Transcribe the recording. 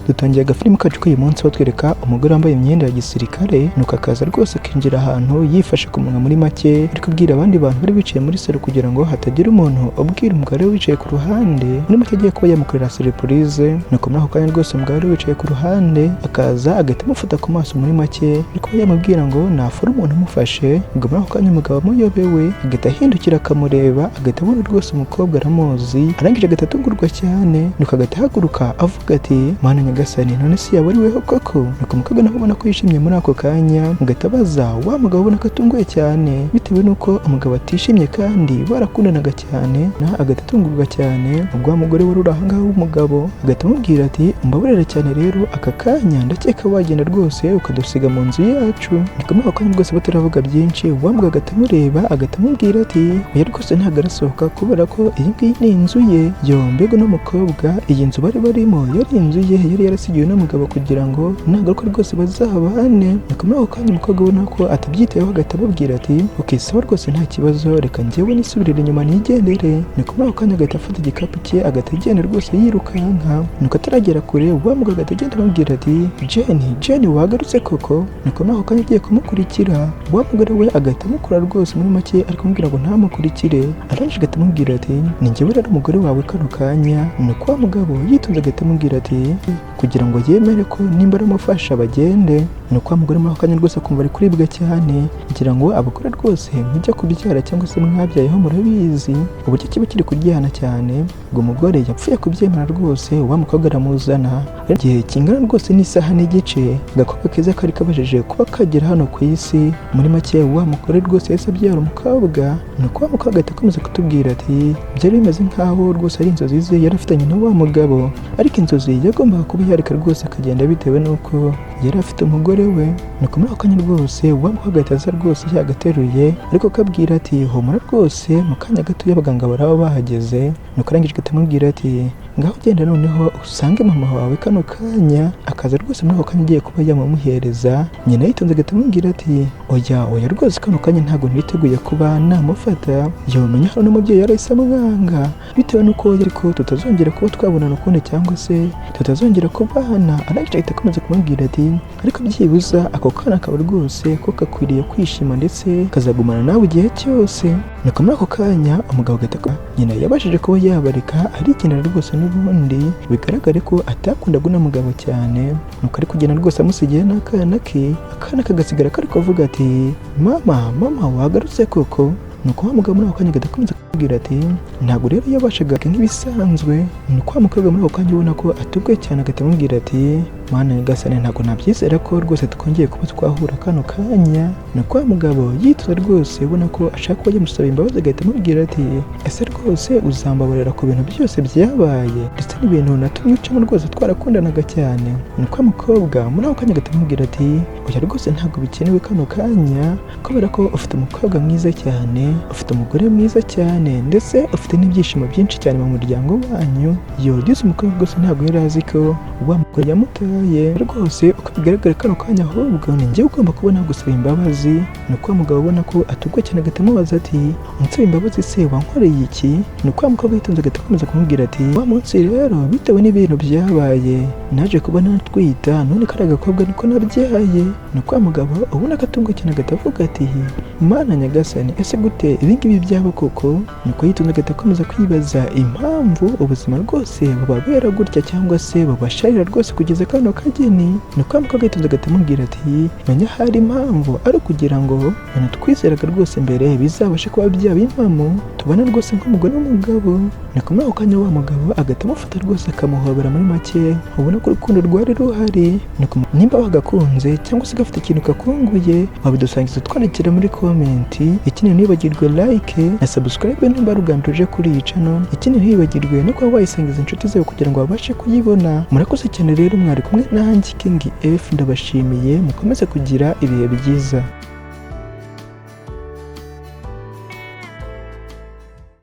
Dutangiye agafilimi kacu k'uyu munsi batwereka umugore wambaye imyenda ya gisirikare, nuko akaza rwose akinjira ahantu yifashe ku munwa. Muri make ari kubwira abandi bantu bari bicaye muri salo kugira ngo hatagira umuntu ubwira umugore wicaye ku ruhande. Muri make agiye kuba yamukorera surprise. Nuko muri ako kanya rwose umugabo wari wicaye ku ruhande akaza agahita amufata ku maso. Muri make ari kuba yamubwira ngo nafura umuntu umufashe. Ubwo muri ako kanya umugabo amuyobewe, agahita ahindukira akamureba, agahita abona rwose umukobwa aramuzi. Arangije agahita atungurwa cyane, nuko agahita ahaguruka avuga ati: "Mana nyagasani, none si yaba ari weho koko?" Nuko umukobwa nawe ubona ko yishimye muri ako kanya, agahita abaza wa mugabo ubona ko atunguye cyane bitewe n'uko umugabo atishimye kandi barakundanaga cyane, na agahita atungurwa cyane. Ubwo wa mugore wari uri aho ngaho w'umugabo agahita amubwira ati: "Umbabarire cyane rero, aka kanya ndakeka wagenda rwose ukadusiga mu nzu yacu." Niko muri ako kanya rwose bataravuga byinshi, wa mugabo agahita amureba, agahita amubwira ati: "Oya rwose, ntabwo arasohoka kubera ko iyi ngiyi ni inzu ye." Yo mbega uno mukobwa, iyi nzu bari barimo yari inzu ye yari yarasigiwe n'umugabo kugira ngo nagaruka rwose bazabane. Niko muri ako kanya umukobwa ubona ko atabyitayeho agahita amubwira ati: "Ok, sawa rwose, nta kibazo, reka njyewe nisubirire inyuma nigendere." Niko muri ako kanya agahita afata igikapu cye, agahita agenda rwose yirukanka. Nuko ataragera kure, wa mugabo agahita agenda amubwira ati: "Jeni, Jeni, wagarutse koko?" Niko muri ako kanya agiye kumukurikira, wa mugore we agahita amukura rwose. Muri make ari kumubwira ngo ntamukurikire. Arangije agahita amubwira ati: "Ni njyewe rero umugore wawe kano kanya." Nuko wa mugabo yitonze agahita amubwira ati kugira ngo yemere ko nimba aramufasha bagende. Nuko wa mugore muri ako kanya rwose akumva ari kuribwa cyane. Ngira ngo abagore rwose mujya kubyara cyangwa se mwabyayeho murabizi uburyo kiba kiri kuryana cyane. Ubwo umugore yapfuye kubyemera rwose, wa mukobwa aramuzana. Igihe kingana rwose n'isaha n'igice, agakobwa keza kari kabashije kuba kagera hano ku isi. Muri make wa mugore rwose yahise abyara umukobwa. Nuko wa mukobwa agahita akomeza kutubwira ati byari bimeze nkaho rwose ari inzozi ze yari afitanye na wa mugabo, ariko inzozi yagombaga kuba yareka rwose akagenda bitewe n'uko yari afite umugore we. Nuko muri ako kanya rwose wa mukobwa ahita aza rwose yagateruye, ariko kabwira ati: "Humura rwose, mu kanya gato abaganga baraba bahageze." Nuko arangije agahita amubwira ati: "Ngaho genda noneho usange mama wawe kano kanya." Akaza rwose muri ako kanya agiye kuba yamumuhereza. Nyina yitonze agahita amubwira ati: "Oya, oya rwose, kano kanya ntabwo niteguye kuba namufata." Yomenya hano n'umubyeyi yarahise amwanga bitewe n'uko ariko tutazongera kuba twabonana ukundi cyangwa se tutazongera kubana. Arangije ahita akomeza kumubwira ati: "Ariko byibuza ako kana kawe rwose ko gakwiriye kwishima ndetse kazagumana nawe igihe cyose." Nuko muri ako kanya umugabo agahita, nyina yabashije kuba yabareka arigendera rwose. N'ubundi bigaragare ko atakundaga uno mugabo cyane. Nuko ari kugenda rwose amusigiye n'akana ke, akana kagasigara kari kuvuga ati: "Mama, mama, wagarutse koko?" Nuko wa mugabo muri ako kanya agahita akomeza kumubwira ati ntabwo rero yabashaga nk'ibisanzwe. Nuko wa mukobwa muri ako kanya ubona ko atubwe cyane agahita amubwira ati: "Mana nyagasani, ntabwo nabyizera ko rwose twongeye kuba twahura kano kanya." Nuko wa mugabo yitonze rwose ubona ko ashaka kuba yamusaba imbabazi, agahita amubwira ati: "Ese rwose uzambabarira ku bintu byose byabaye ndetse n'ibintu natumye ucamo rwose twarakundanaga cyane?" Nuko wa mukobwa muri ako kanya agahita amubwira ati: "Oya rwose, ntabwo bikenewe kano kanya kubera ko ufite umukobwa mwiza cyane, ufite umugore mwiza cyane, ndetse ufite n'ibyishimo byinshi cyane mu muryango wanyu." Yo disi, umukobwa rwose ntabwo yari azi ko wa mugore yamutaye rwose. Uko bigaragara kano kanya ahubwo ni njyewe ugomba kuba nagusaba imbabazi. Ni uko wa mugabo ubona ko atubwa cyane agahita amubaza ati: "Unsaba imbabazi se wankoreye iki?" Ni uko wa mukobwa yitonze agahita akomeza kumubwira ati: "Wa munsi rero bitewe n'ibintu byabaye naje kuba natwita, none kariya gakobwa niko nabyaye." Ni uko wa mugabo ubona ko atunguwe cyane agahita avuga ati: "Mana nyagasani, ese gute ibingibi byaba koko?" Nuko yitonze agahita akomeza kwibaza impamvu ubuzima rwose bubabera gutya cyangwa se bubasharira rwose kugeza kano kageni. Nuko wa mukobwa yitonze agahita amubwira ati: "Menya hari impamvu ari ukugira ngo ibintu twizeraga rwose mbere bizabashe kuba byaba impamo, tubona rwose nk'umugore n'umugabo." Nuko muri ako kanya wa mugabo agahita amufata rwose akamuhobera. Muri make ubona ko urukundo rwari ruhari. Nuko nimba wagakunze cyangwa se gafite ikintu kakunguye, wabidusangiza utwandikira muri comment. Ikindi, ntiwibagirwe like na subscribe nimba ari ubwa mbere uje kuri iyi channel. Ikindi, ntiwibagirwe no kuba wayisangiza inshuti zawe kugira ngo babashe kuyibona. Murakoze cyane rero, mwari kumwe nanjye King F, ndabashimiye, mukomeze kugira ibihe byiza.